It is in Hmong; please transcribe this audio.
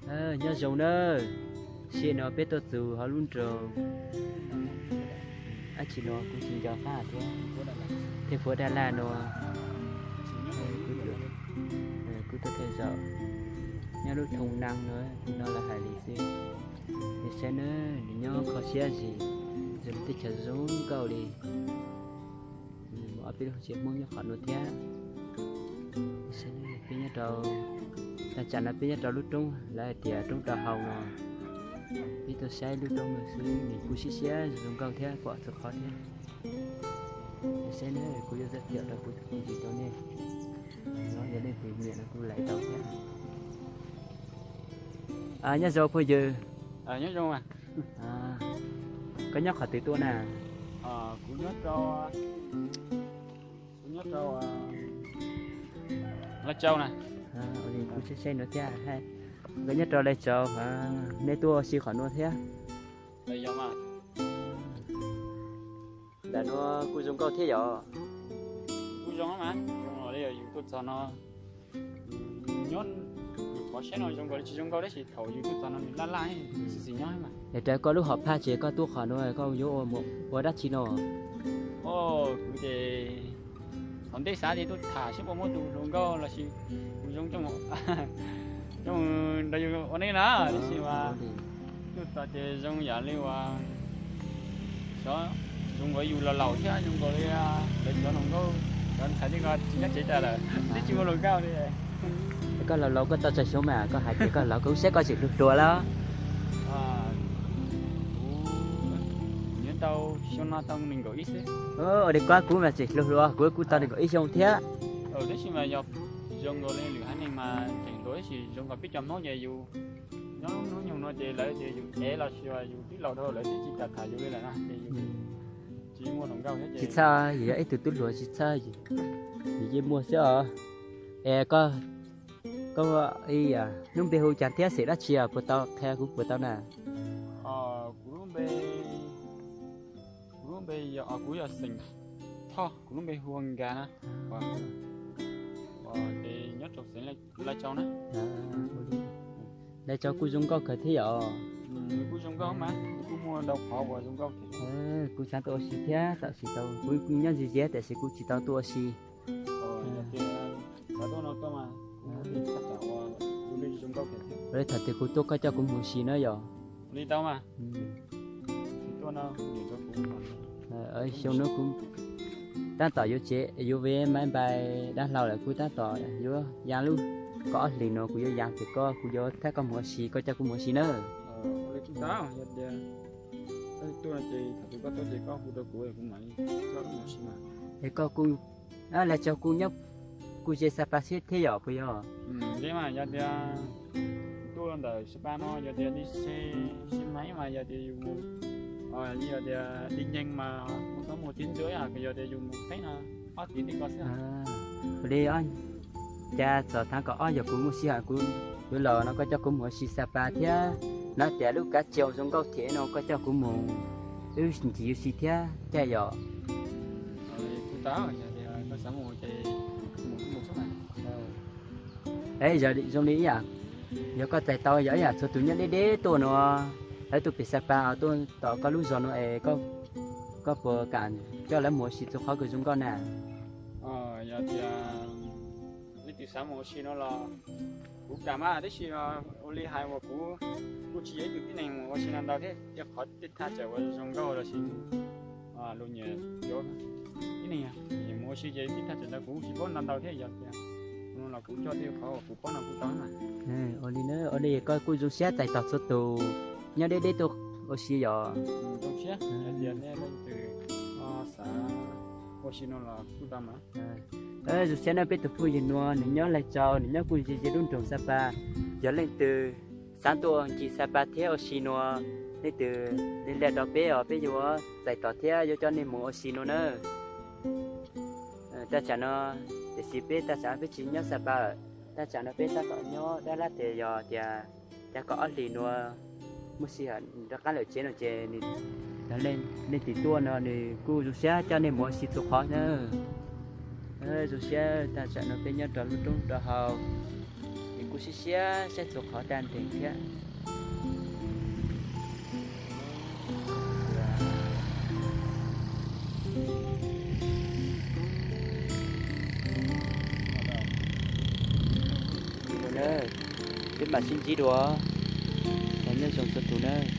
Nyob zoo nawb, sim no peb tuaj txug hauv lub nroog, dab tsi no kuv tsis nco qab thiab, tej fuab dab laj no, kuv tuaj thawj zaug nyob lub thoo Neeb no, no lawv hais li xwb. Nej saib nawb, nws nyob kho siab zis, zoo li teb chaws zoo nkauj li. Muaj ob peb lub tsev Hmoob nyob qhov no thiab. Peb nyob rau, tam sim no peb nyob rau lub roob lawv hais tias roob Rau Hau no. Peb tuaj saib lub roob no xwb, nws kuj siab siab zoo nkauj thiab pom txhua qhov thiab. Saib nawb, kuv yuav txawj thiam rau kuv tus kheej tsis rau nej. No yog leej twg nyiam no kuj laim tau thiab. Nyob zoo phooj ywg. Koj nyob qhov twg tuaj na? Kuv nyob rau Lai Châu na. Kuv saib saib no thiab, koj nyob rau Lai Châu, nej tuaj ua si qhov no thiab? Ntawm no kuj zoo nkauj thiab yom. Kuj zoo mas, zoo li yus tuaj txog no, nyob yus qhov saib no zoo nkaus li tsis zoo nkauj tab sis thaum yus tuaj txog no nws laj laj, xis xis nyob mas. Es raws koj lub hom phaj ces koj tuaj qhov no koj yuav ua dab tsi no? Kuv ces thaum ntej xav tias tuaj tham seb puas muaj tus hluas nkauj los sis tus zoo coj mus nrog yus ua neej na, tab sis mas tuaj txog ces zoo yam li uas xyov, zoo nkaus yus los laus thiab zoo nkaus li lawv cov hluas nkauj, cov ntxhais tej ko tsis nyob tsev tas lawm, twb tsis muaj hluas nkauj li. Koj laus laus koj tau tsawg xyoo mas koj hais tias koj laus, kuv saib koj tseem hluas hluas lawm. Kuv nyob tau xyoo no tau nees nkaum ib xwb. Ua li koj kuv mas tseem hluas hluas, kuv kuj tau nees nkaum ib xyoo thiab. Tab sis mas yog zoo nkaus li lwm haiv neeg mas tseem hluas tab sis zoo nkaus peb cov Hmoob ces yus nyob lub hnub nyoog no ces lawv tias yus ev los sis yus twb laus dhau lawv twb tsis kam tham yus li lawm na ces yus tsis muaj hluas nkauj thiab ces tsis txhawj, yus yog ib tug tub hluas tsis txhawj, yus yeej muaj xwb os. Es koj, koj hnub npe hu cas thiab xeem dab tsi puas tau qhia kuv puas tau na? Kuv lub npe, kuv lub npe, kuv yog xeem Thoj, kuv lub npe hu ua Nkaj na. Ces nyob rau xeev Lai Châu na. Lai Châu kuj zoo nkauj kawg thiab yom. Nws kuj zoo nkauj mas nws kuj muaj ntau qhov uas zoo nkauj thiab. Kuv xav tuaj ua si thiab tam sim tau kuv nyob ze ze tiam sis kuv tsis tau tuaj ua si. Ua li thaum twg kuv tuaj koj coj kuv mus ua si na yom. Li tau mas. Xyoo no kuv tab tom yuav tsev, yuav ve maib npais dab hlau lawm, kuv tab tom yuav ya lub, kaum ob hlis no kuv yuav ya pem koj, kuv yuav thab koj mus ua si, koj coj kuv mus ua si na. Es koj kuj, Lai Châu kuj nyob, kuj ze Sapa thiab yom puas yog? Yog tias tuaj ntawm Sapa no yog tias li xe, xe máy mas yog tias yus mus, yog tias đi nhanh mas mus tau mus tim ntxwv, yog tias yus mus qeeb no ob tim tim ko xwb. Ua li, cas txog tháng kaum ob yog kuv muaj sij hawm kuv yuav los no koj coj kuv mus ua si Sapa thiab, hnov tias lub cáp treo zoo nkauj thiab no koj coj kuv mus, wb ncig ua si thiab caij yom. Zoo li ib yam, yog koj txais tau yog ib yam txhua tus nyob deb deb tuaj no, lawv tuaj pem Sapa tuaj tom koj lub zos no es koj puas kam coj lawv mus ua si txhua qhov kws zoo nkauj na? Yog tias leej twg xav mus ua si no los kuv kam mas, tab sis ua li hais uas kuv kuj tsis yog ib tug tib neeg mus ua si no ntau thiab, yog qhov tej thaj tsam uas zoo nkauj los sis luag nyiam yuav tib neeg mus ua si ces tej thaj tsam ntawd kuv tsis paub ntau ntau thiab, yog tias no los kuv coj tej qhov uas kuv paub no kuj tau mas. Ua li na, ua li koj kuj zoo siab txais tos txhua tus nyob deb deb tuaj ua si yom. Zoo siab, yog tias nej leej twg xav ua si no los kuj tau mas. Zoo siab na, peb tus phooj ywg nuav nws nyob Lai Châu, nws nyob kuj ze ze lub nroog Sapa. Yog leej twg xav tuaj ncig Sapa thiab ua si nuav, leej twg le laj rau peb os, peb yuav txais tos thiab yuav coj nej mus ua si nuav na. Thaj tsam no, tiam sis peb thaj tsam peb tsis nyob Sapa lawm, thaj tsam no peb tab tom nyob Dab Lab tes, yog tias cas kaum ob hlis nuav muaj sij hawm rov qab lawm tsev no ces nws, leej twg tuaj no nws kuj zoo siab coj nej mus ua si txhua qhov na. Zoo siab, thaj tsam no peb nyob rau lub roob rau hau, es Kuv siab siab saib txhua qhov tag nteeg thiab. Peb mam sib ntsib dua. Nyob zoo txhua tus nawb.